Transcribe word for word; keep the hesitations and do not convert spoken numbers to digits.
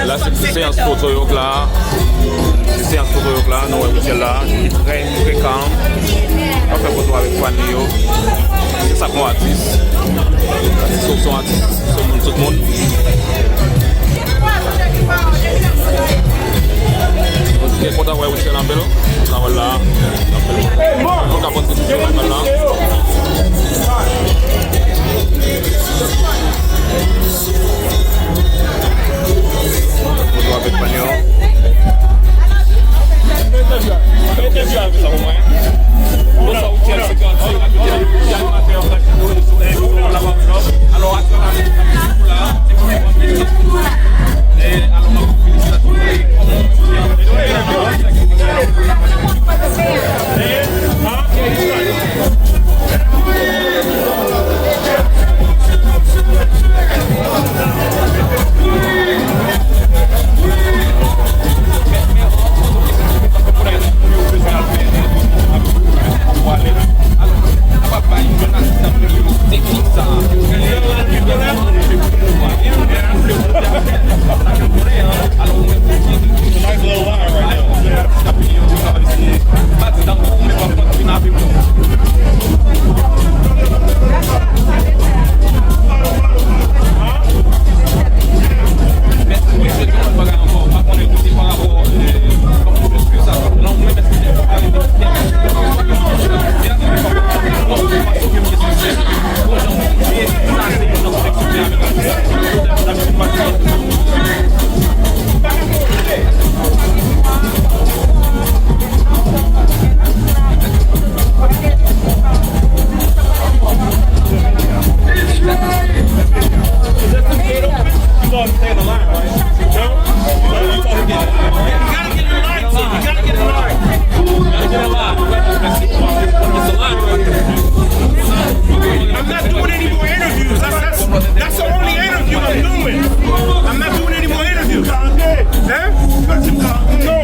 La, se ti seyans foto yo k la. Ti seyans foto yo k la. Nou wè Michel la, ki trè, trè kalm. L ap fè foto avèk fan li yo. Se sa k yon atis. Atis ou se yon atis, se moun, tout moun. Mwen byen kontan wè Michel anpil. Travay la. Anpil moun k ap pran ti videyo la. Foto avèk fanmi yo. Entèvyou avèk sa pou mwen. Bonswa, Michel, se Grandi, animatè radyo sou Info La Barbelove. Alò, aktyèlman, nou la, se pou mwen, e, alò, mwen, felisitasyon. I'm not doing any more interviews. That's, that's, that's the only interview I'm doing. I'm not doing any more interviews. Hein? No,